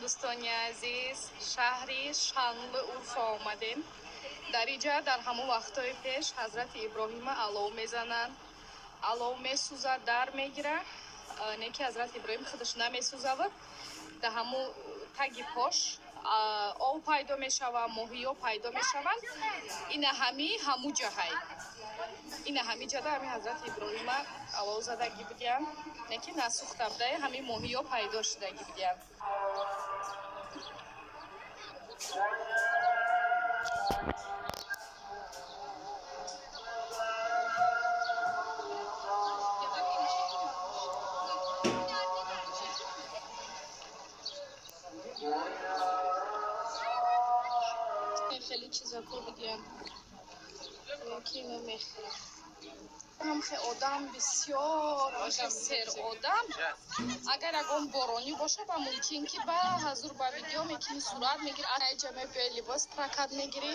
Дӯстони азиз, шаҳри Шанлы Урфа омадем. Дар иҷа дар ҳамон вақтҳои пеш ҳазрати Иброҳима алов мезананд. Алов месӯзад, дар мегира. Не ки ҳазрати Иброҳим худаш намесӯзавад. Дар ҳамон таги пош ов пайдо мешавад, моҳиё пайдо мешаванд. Ина ҳами ҳаму ҷаҳай. Ина ҳами ҷада ҳами ҳазрати Иброҳима алов задагӣ будиянд. Не ки насӯхта буда, ҳами моҳиё пайдо шудагӣ будиянд. Хеле чизако будиянд, ки мехӯрам. Ҳамхе одам бисёр, ҳамхе сер одам. Агар ягон боронӣ боша, ба мумкин ки ба ҳазур ба видео мекунӣ, сурат мегирӣ, айҷа мебиёи, либос прокат мегирӣ.